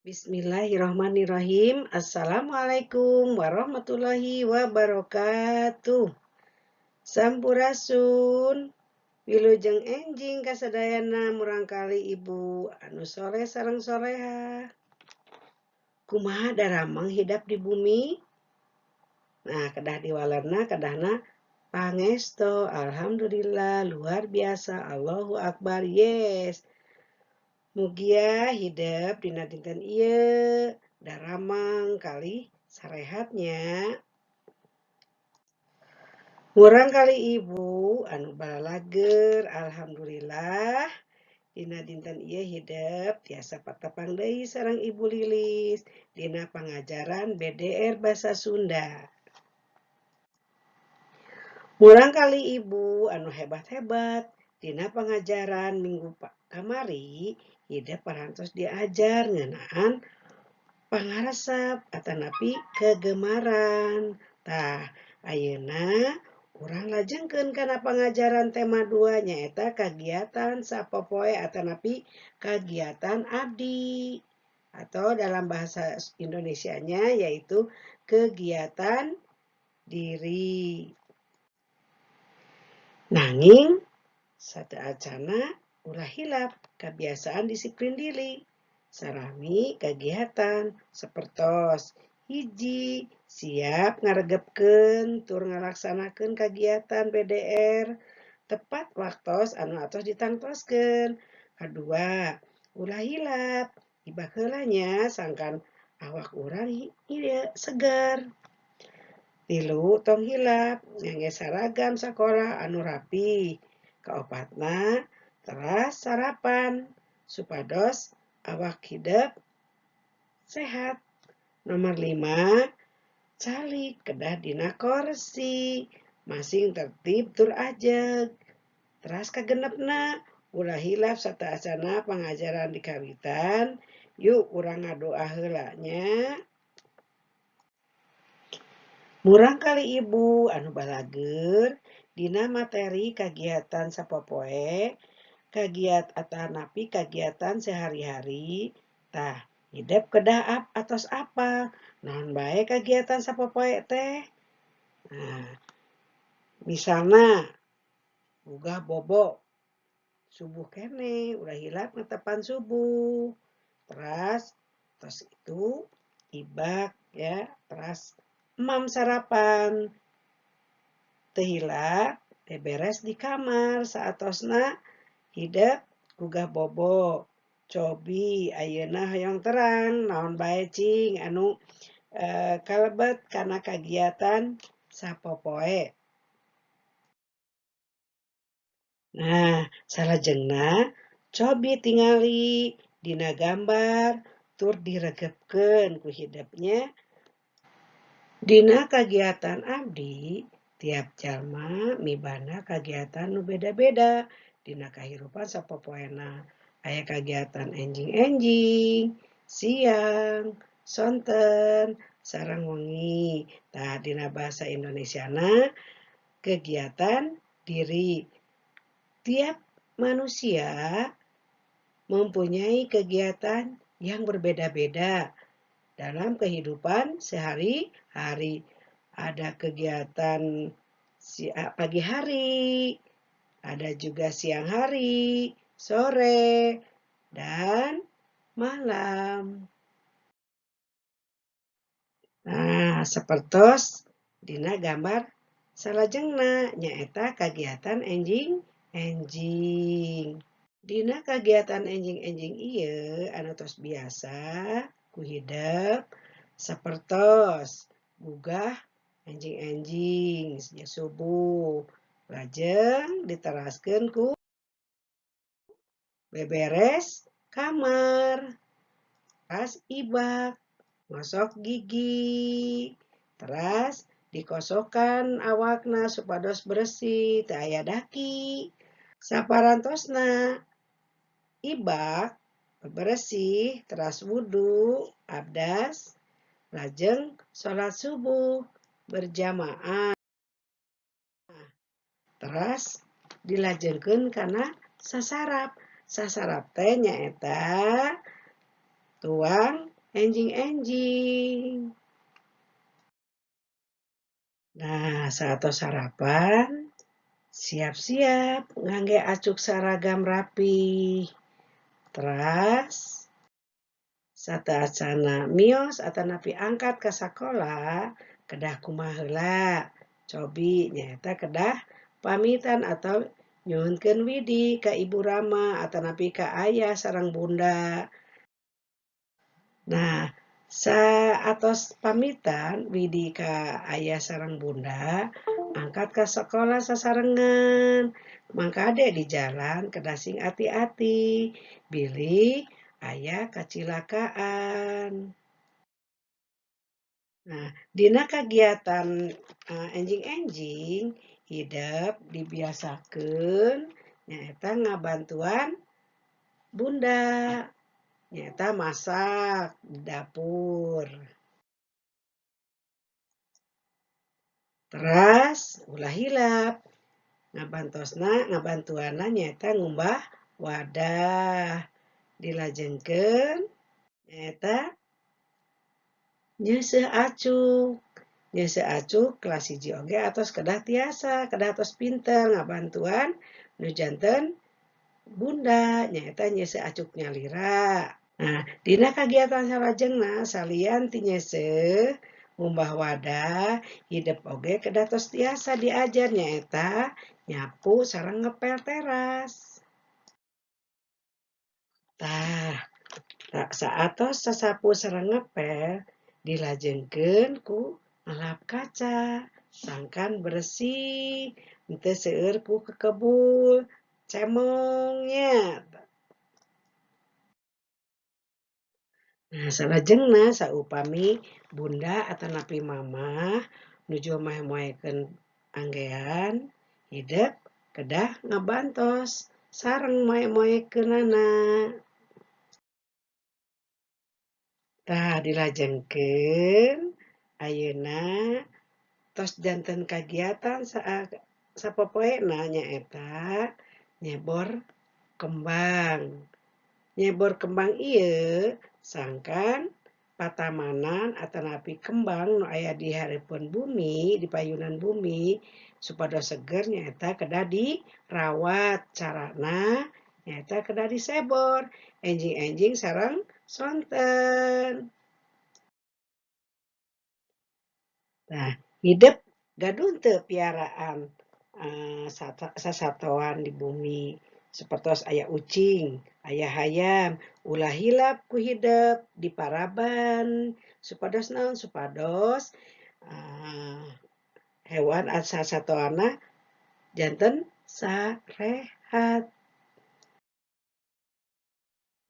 Bismillahirrahmanirrahim. Assalamualaikum warahmatullahi wabarakatuh. Sampurasun. Wilujeng enjing kasadayana murangkali ibu anu soleh sareng soleha. Kumaha daramang hidap di bumi? Nah, kedah diwalerna kedahna pangesto. Alhamdulillah, luar biasa. Allahu Akbar. Yes. Mugia hidep dina dinten ieu daramang kali sarehatnya. Murangkali ibu anu balalager, alhamdulillah dina dinten ieu hidep tiasa patepang deui sareng Ibu Lilis dina pangajaran BDR Basa Sunda. Murangkali ibu anu hebat-hebat dina pangajaran minggu kamari hidep parantos diajar ngeunaan pangaresep atanapi kegemaran. Tah, ayeuna urang lajengkeun kana pangajaran tema 2 nyaeta kagiatan sapopoe atanapi kagiatan abdi, atau dalam bahasa Indonesianya yaitu kegiatan diri. Nanging sateuacana ulah hilap kebiasaan disiplin diri sarami kegiatan sapertos hiji siap ngaregepkeun tur ngalaksanakeun kagiatan BDR tepat waktos anu atos ditangtoskeun. Kadua, ulah hilap ibak heula nya sangkan awak urang ieu seger. Tilu, tong hilap ngangge saragam sakola anu rapi. Kaopatna, teras sarapan supados awak hidep sehat. Nomor 5, calik kedah dina korsi masing tertib tur ajeg. Teras kagenepna ulah hilap sateuacana pangajaran dikawitan. Yuk urang ngadoa heula nya. Murangkali ibu anu balageur dina materi kagiatan sapopoe, kagiat atanapi kagiatan sehari-hari. Tah, hidep kedah atos apa? Naon bae kagiatan sapopoe teh? Nah, misalna gugah bobo subuh keneh, ulah hilap ngetepan subuh. Teras tos itu ibak ya, teras emam sarapan. Teu hilap beberes di kamar saatosna hidep gugah bobo. Cobi ayeuna hoyong terang naon bae cing anu kalebet kana kagiatan sapopoe. Nah, salajengna cobi tingali dina gambar tur diregepkeun ku hidepnya. Dina kagiatan abdi tiap jalma mibanda kagiatan nu beda-beda dina kahirupan sapopoena. Aya kagiatan enjing-enjing, siang, sonten, sareng wengi. Tah, dina bahasa Indonesiana kegiatan diri. Tiap manusia mempunyai kegiatan yang berbeda-beda dalam kehidupan sehari-hari. Ada kegiatan pagi hari, ada juga siang hari, sore, dan malam. Nah, sapertos dina gambar salajengna nyaeta kagiatan enjing-enjing. Dina kagiatan enjing-enjing ieu anu tos biasa ku hidep sapertos gugah enjing-enjing subuh, lajeng diteraskeun ku beberes kamar, teras ibak, ngosok gigi, teras dikosokan awakna supados bersih, teu aya daki. Saparantosna ibak, beberesih, teras wudu, abdas, lajeng salat subuh berjamaah. Teras dilajengkeun kana sasarap. Sasarap teh nyaeta tuang Enjing-enjing. Nah, saatos sarapan, siap-siap ngangge acuk saragam rapih. Teras sateuacanna mios atanapi angkat ka sakola kedah kumaha heula? Cobi nyaeta kedah pamitan atau nyuhunkeun widi ka ibu rama atanapi ka ayah sareng bunda. Nah, saatos pamitan widi ka ayah sareng bunda, angkat ka sakola sasarengan. Mangkade di jalan kedah sing ati-ati bilih aya kacilakaan. Nah, dina kagiatan enjing-enjing hidep dibiasakeun nyaeta ngabantuan bunda. Nyaeta masak di dapur. Teras ulah hilap ngabantuanna nyaeta ngumbah wadah. Dilajengkeun nyaeta nyeuseuh acuk. Nyeuseuh acuk kelas 1 oge atos kedah tiasa, kedah atos pinter ngabantuan nu janten bunda nyaeta nyeuseuh acuk nyalira. Nah, dina kagiatan salajengna salian ti nyeuseuh ngumbah wadah, hidep oge kedah tos tiasa diajar nyaeta nyapu sareng ngepel teras. Tah, saatos sasapu sareng ngepel dilajengkeun ku ngelap kaca sangkan bersih henteu seueur ku kekebul cemong nya. Nah, salajengna saupami bunda atanapi mamah nuju moe-moekeun anggean hidep kedah ngabantos sareng moe-moekeunana. Tah dilajengkeun ayeuna tos janten kagiatan sapopoena nyaeta nyebor kembang. Nyebor kembang ieu sangkan patamanan atanapi kembang nu aya di hareupeun bumi, di payunan bumi supados seger nyaeta kedah dirawat. Carana nyaeta kedah disebor enjing-enjing sareng sonten. Nah, hidep gaduh teu piaraan sasatoan di bumi sapertos aya ucing, aya hayam, ulah hilap ku hidep diparaban supados naon? Supados hewan sasatoanna janten sarehat.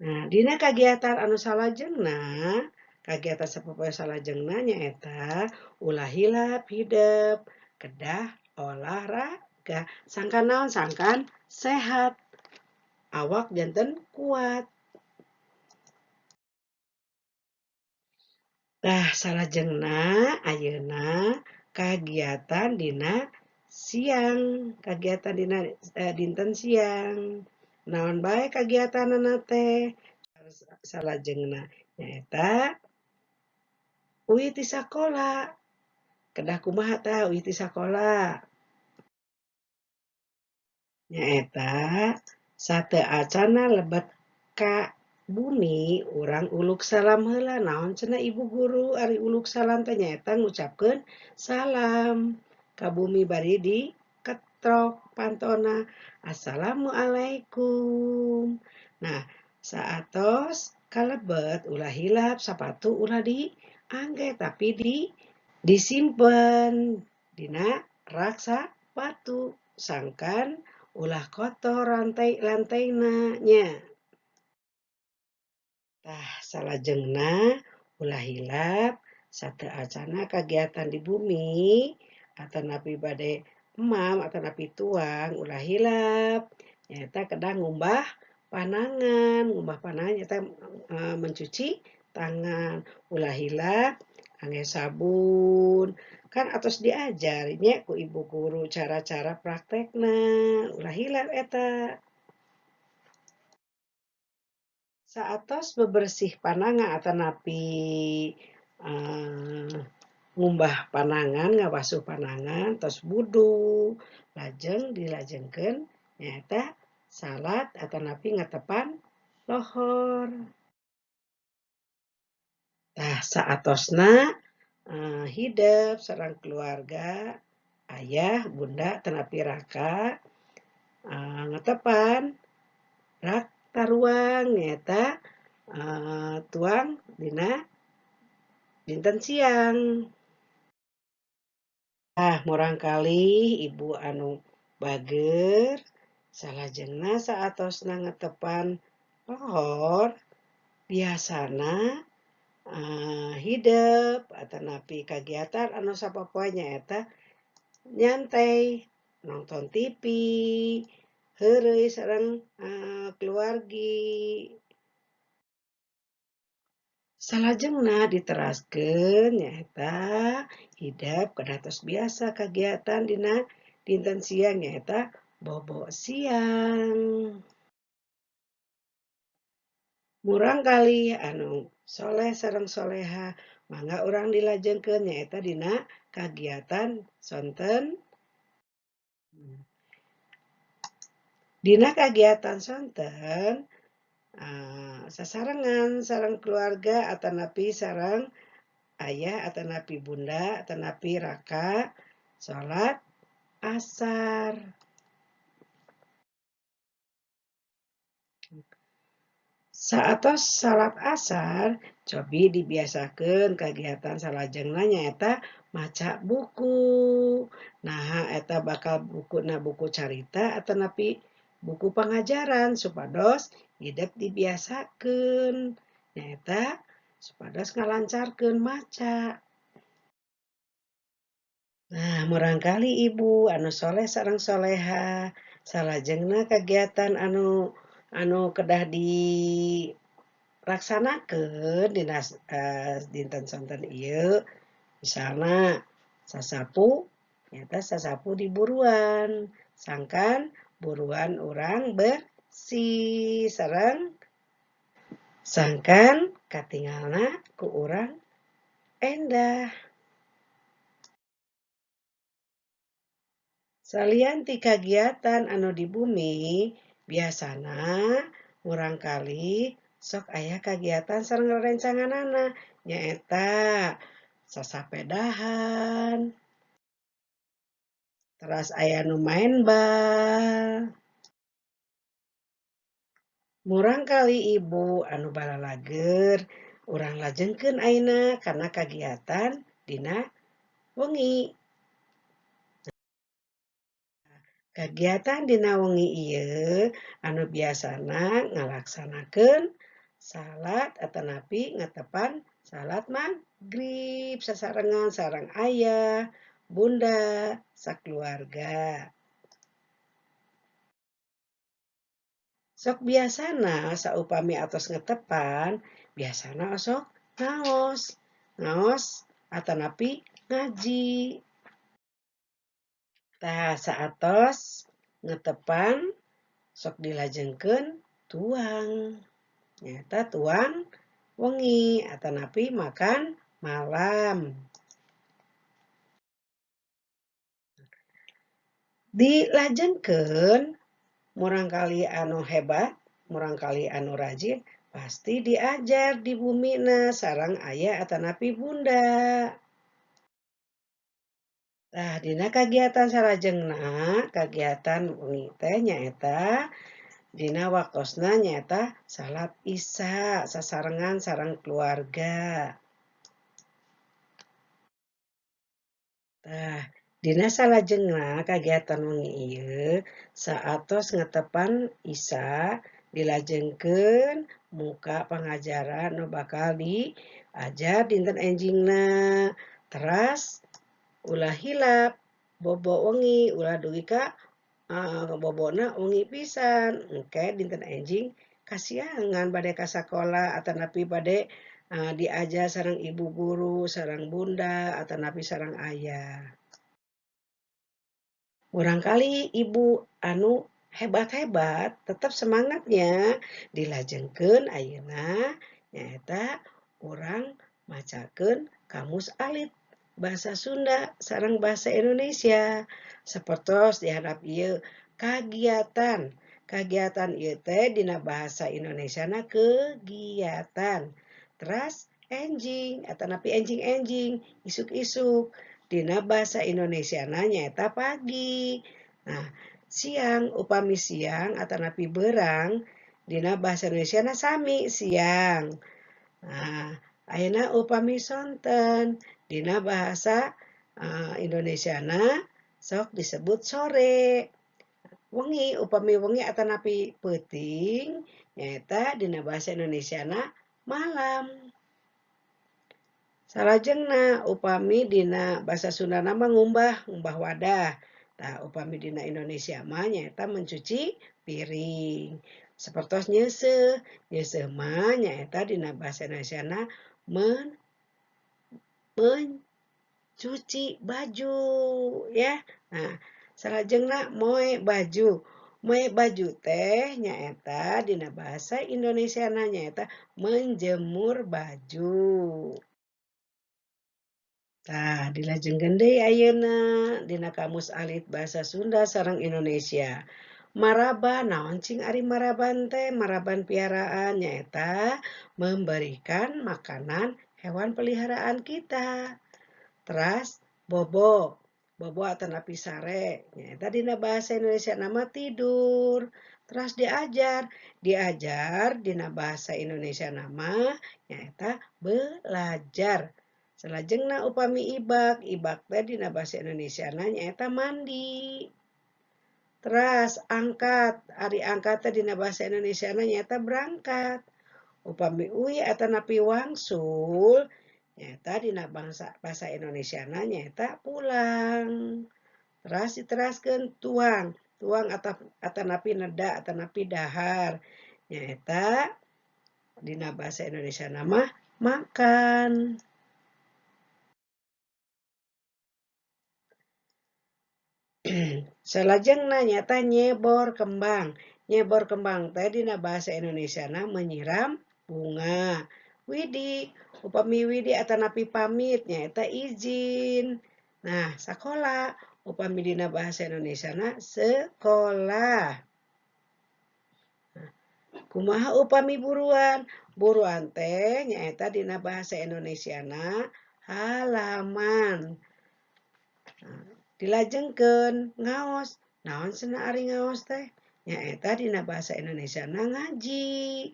Nah, dina kagiatan anu salajengna, kagiatan sapopoe salajengna nyaeta ulah hilap hidep kedah olahraga. Sangkan naon? Sangkan sehat. Awak janten kuat. Tah salajengna ayeuna kagiatan dina siang, kagiatan dina dinten siang. Naon bae kagiatanana teh? Salajengna nyaeta uih ti sakola. Kedah kumaha tah uih ti sakola? Nyaeta sateuacanna lebet ka bumi urang uluk salam heula. Naon cenah ibu guru ari uluk salam teh? Nyaeta ngucapkeun salam ka bumi bari diketrok pantona assalamualaikum. Nah, saatos kalebet ulah hilap sapatu ulah diangge tapi disimpen dina rak sapatu sangkan ulah kotor lantai-lantaina nya. Tah salajengna ulah hilap sateuacanna kagiatan di bumi atanapi bade emam atanapi tuang ulah hilap nyaeta kedah ngumbah panangan. Ngumbah panangan nyaeta mencuci tangan. Ulah hilap angge sabun. Kan atos diajar nya ku ibu guru cara-cara praktekna. Ulah hilap eta. Saatos bebersih panangan atanapi ngumbah panangan ngawasuh panangan tos wudu lajeng dilajengkeun nyaeta salat atanapi ngatepan lohor. Tah saatosna hidep sareng keluarga ayah, bunda atanapi raka ngatepan rak taruang nyaeta tuang dina dinten siang. Tah murangkalih ibu anu bageur salajengna saatosna ngetepan lohor biasana hidep atanapi kagiatan anu sapopoe nyaeta nyantai nongton TV, heureuy sareng keluargi. Salajengna diteraskeun nyaeta hidep kedah tos biasa kagiatan dina dinten siang nyaeta bobo siang. Murangkalih anu soleh sareng soleha mangga urang dilajengkeun nyaeta dina kagiatan sonten. Dina kagiatan sonten sasarengan sareng keluarga atanapi sareng ayah atanapi bunda atanapi raka salat asar. Saatos salat asar cobi dibiasakeun kagiatan salajengna nyaeta maca buku. Naha eta bakal bukuna buku carita atanapi buku pangajaran supados hidep dibiasakeun nyaeta supados ngalancarkeun maca. Nah murangkalih ibu anu soleh sareng soleha salajengna kagiatan anu kedah dilaksanakeun dina dinten sonten ieu misalna sasapu nyaeta sasapu di buruan sangkan buruan urang bersih sareng sangkan katingalna ku urang endah. Salian ti kagiatan anu di bumi biasana murangkalih sok aya kagiatan sareng rerencanganana nyaeta sasapedahan, teras aya nu maen bal. Murangkalih ibu anu balalageur urang lajengkeun ayeuna kana kagiatan dina wengi. Kagiatan dina wengi ieu anu biasana ngalaksanakeun salat atanapi ngatepan salat magrib sasarengan sareng ayah, bunda, sakeluarga. Sok biasana saupami atos ngetepan biasana osok ngaos atanapi ngaji. Tah saatos ngetepan sok dilajengkeun tuang nyaeta tuang wengi atanapi makan malam. Dilajengkeun murangkalih anu hebat, murangkalih anu rajin pasti diajar di bumina sareng ayah atanapi bunda. Tah dina kagiatan salajengna kagiatan wengi teh nyaeta dina waktosna nyaeta salat Isya sasarengan sareng keluarga. Tah dina salajengna kagiatan wengi ieu saatos ngetepan Isya dilajengkeun muka pangajaran nu bakal diajar dinten enjingna teras ulah hilap bobo wengi ulah dugi ka bobona wengi pisan engke dinten enjing kasiangan bade ka sakola atanapi bade diajar sareng ibu guru sareng bunda atanapi sareng ayah. Murangkalih ibu anu Hebat-hebat, tetap semangatnya. Dilajengkeun ayeuna nyaeta urang macakeun kamus alit bahasa Sunda sareng bahasa Indonesia. Sapertos dihandap ieu kagiatan. Kagiatan ieu teh dina bahasa Indonesiana kegiatan. Teras enjing atanapi enjing-enjing, isuk-isuk dina bahasa Indonesiana nyaeta pagi. Nah, siang upami siang atanapi beurang dina bahasa Indonesiana sami siang. Nah, ayeuna upami sonten dina bahasa Indonesiana sok disebut sore. Wengi upami wengi atanapi peuting nyaeta dina bahasa Indonesiana malam. Salajengna upami dina bahasa Sundana mah ngumbah, ngumbah wadah. Tah upami dina Indonesia mah nyaeta mencuci piring. Sapertos nyeuseuh, nyeuseuh mah nyaeta dina bahasa Indonesiana mencuci baju ya. Nah, salajengna moe baju. Moe baju teh nyaeta dina bahasa Indonesiana nyaeta menjemur baju. Tah dilajengkeun deui ayeuna dina kamus alit bahasa Sunda sareng Indonesia. Maraban, naon cing ari maraban teh? Maraban piaraan nyaeta memberikan makanan hewan peliharaan kita. Teras bobo, bobo atanapi sare nyaeta dina bahasa Indonesia nama tidur. Teras diajar, diajar dina bahasa Indonesia nama nyaeta belajar. Salajengna upami ibak, ibak teh dina bahasa Indonesiana nyaeta mandi. Teras angkat, ari angkat teh dina bahasa Indonesiana nyaeta berangkat. Upami uih atanapi wangsul nyaeta dina bahasa Indonesiana nyaeta pulang. Teras diteraskeun tuang, tuang atanapi neda atanapi dahar nyaeta dina bahasa Indonesiana mah makan. Salajengna nyaeta nyebor kembang. Nyebor kembang teh dina bahasa Indonesiana menyiram bunga. Widi, upami widi atanapi pamit nyaeta izin. Nah, sakola upami dina bahasa Indonesiana sekolah. Nah, kumaha upami buruan? Buruan teh nyaeta dina bahasa Indonesiana halaman. Nah, dilajengkeun ngaos. Naon cenah ari ngaos teh? Nyaeta dina bahasa Indonesiana ngaji.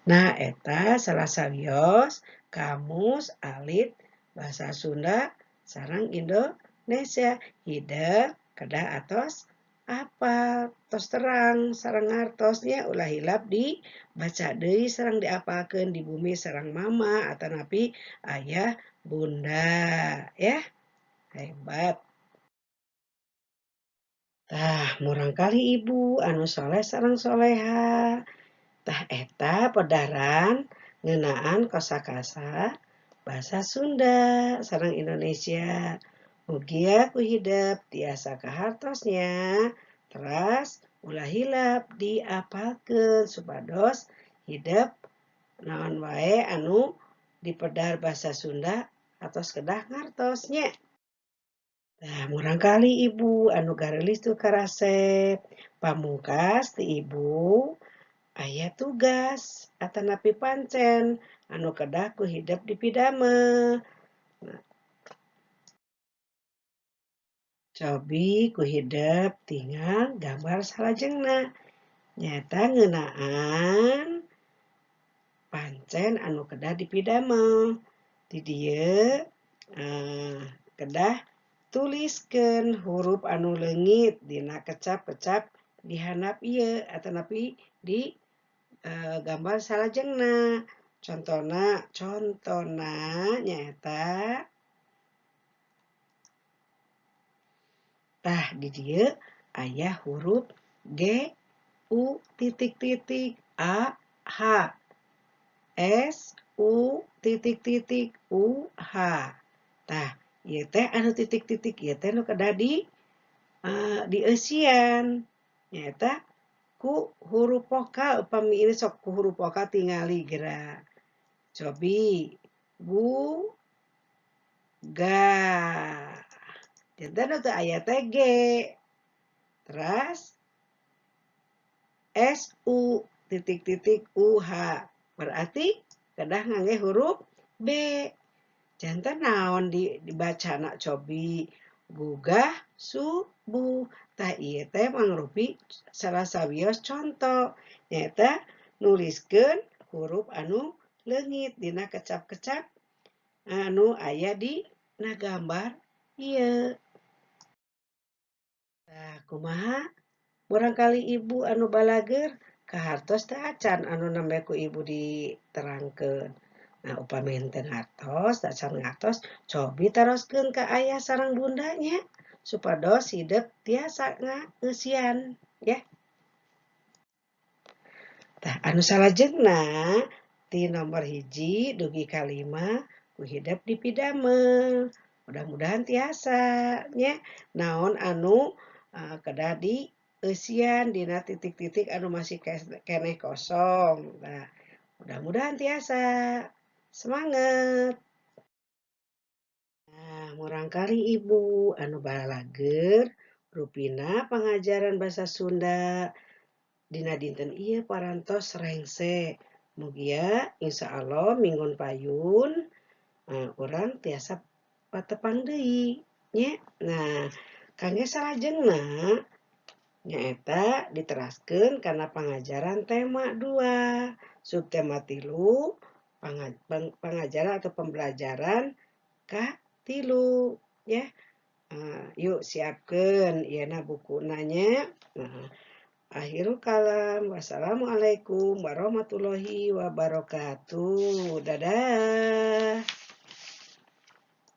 Nah, eta salah sawios kamus alit bahasa Sunda sareng Indonesia. Hidep kedah atos apal, tos terang sareng ngartosnya ulah hilap dibaca deui sareng diapalkeun di bumi sareng mama atanapi ayah bunda ya. Hebat. Tah murangkalih ibu anu soleh sareng soleha. Tah eta pedaran ngeunaan kosakata bahasa Sunda sareng Indonesia. Mugia ku hidep tiasa kahartosnya. Teras ulah hilap diapalkeun supados hidep naon wae anu dipedar bahasa Sunda atos kedah ngartosnya. Nah, murangkalih ibu anu gareulis tu karasep. Pamungkas ti ibu aya tugas atanapi pancen anu kedah ku hidep dipidamel. Nah, cobi ku hidep tinggal gambar salajengna nyaeta ngeunaan pancen anu kedah dipidamel. Di dieu kedah tuliskeun huruf anu leungit dina kecap-kecap di handap ieu atanapi di gambar salajengna. Contona nyaeta tah di dieu aya huruf G U titik titik A H S U titik titik U H. Tah ieu teh anu titik-titik ieu teh nu kedah di Dieusian nyaeta ku huruf vokal upami ini sok ku huruf vokal tingali geura. Cobi gu ga. Janten teu aya teh G. Teras S U titik titik U H berarti kedah ngangge huruf B. Janten naon dibacana cobi gugah subuh. Tah ieu teh mangrupi salah sawios conto nyaeta nuliskeun huruf anu leungit dina kecap-kecap anu aya dina gambar ieu. Tah kumaha murangkalih ibu anu balageur kahartos teu acan anu nembe ku ibu diterangkeun. Nah upami henteu ngartos acan ngartos cobi taroskeun ka ayah sareng bunda nya supados hidep tiasa ngaeusian ya. Tah anu salajengna ti nomor 1 dugi ka 5 ku hidep dipidamel. Mudah-mudahan tiasa nya naon anu kedah dieusian dina titik-titik anu masih keneh kosong. Nah, mudah-mudahan tiasa. Semangat. Nah, murangkalih ibu anu balageur rupina pangajaran basa Sunda dina dinten ieu parantos rengse. Mugia insyaallah minggon payun urang tiasa patepang deui nya. Nah, kangge salajengna nyaeta diteraskeun kana pangajaran tema 2, subtema 3, pangajaran atau pembelajaran ka-3 ya. Yuk siapkeun ieuna bukuna nya. Nah, akhirul kalam, wassalamualaikum warahmatullahi wabarakatuh. Dadah.